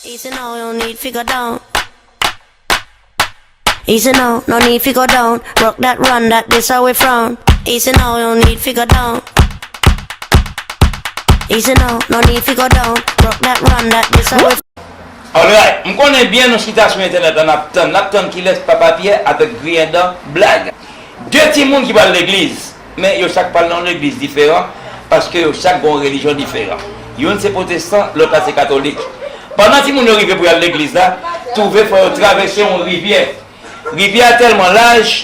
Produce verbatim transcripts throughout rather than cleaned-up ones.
Easy now, no need fi go down. Easy now, no need fi go down. Rock that, run that, this how we frown. Easy now, no need fi go down. Easy now, no need fi go down. Rock that, run that, this how we Alright, m konnen byen nou chita sou entènèt la n ap tann, n ap tann kilès Papa Pyè avèk Griyen Dan Blag. De timoun ki pral legliz, men yo chak pral nan yon legliz diferan, paske yo chak gen yon relijyon diferan. Youn se pwotestan, lòt la se katolik. Pandan timoun yo rive pou y al legliz la, twouve fò yo travèse yon rivyè. Rivyè a tèlman laj,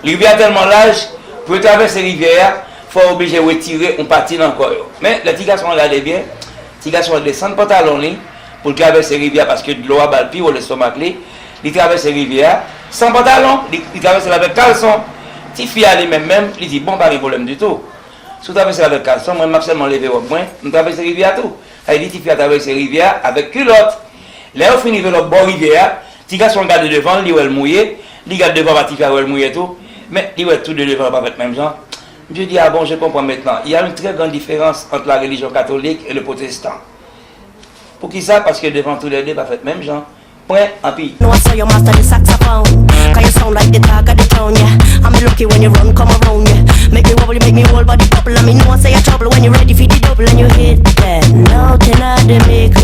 rivyè a tèlman laj, pou yo travèse rivyè a, fò yo oblije retire yon pati nan kò yo. Men, lè ti gason an gade byen, ti gason an desann pantalon li pou l travèse rivyè a paske dlo a ba l pi wo lestomak li. Li travèse rivyè a san pantalon, li, li travèse l avèk kalson. Tifi a li menm menm, li di, bon, pa gen pwoblèm ditou. Si w travèse l avèk kalson, mwen, m ap sèlman leve wòb mwen, m travèse rivyè a tou. Sa vle di tifi a travèse rivyè a avèk kilòt. Lè yo fin rive lòt bò rivyè a, ti gason an gade devan l, li wè l mouye, li gad devan pa tifi a wè l mouye tou, men li wè tou de devan yo pa fèt menm jan. Misye di, ah bon, je comprends maintenant. Il y a une très grande différence entre la religion catholique et le protestant. Poukisa? Paske devan toulède pa fèt menm jan. Pwen anpi. Know I saw your master the saxophone. Cause you sound like the talk of the town, yeah. I'm lucky when you run come around, yeah. Make me wobble, you make me whole body bubble. And me know I say you trouble when you ready for the double and you hit that note in the mix.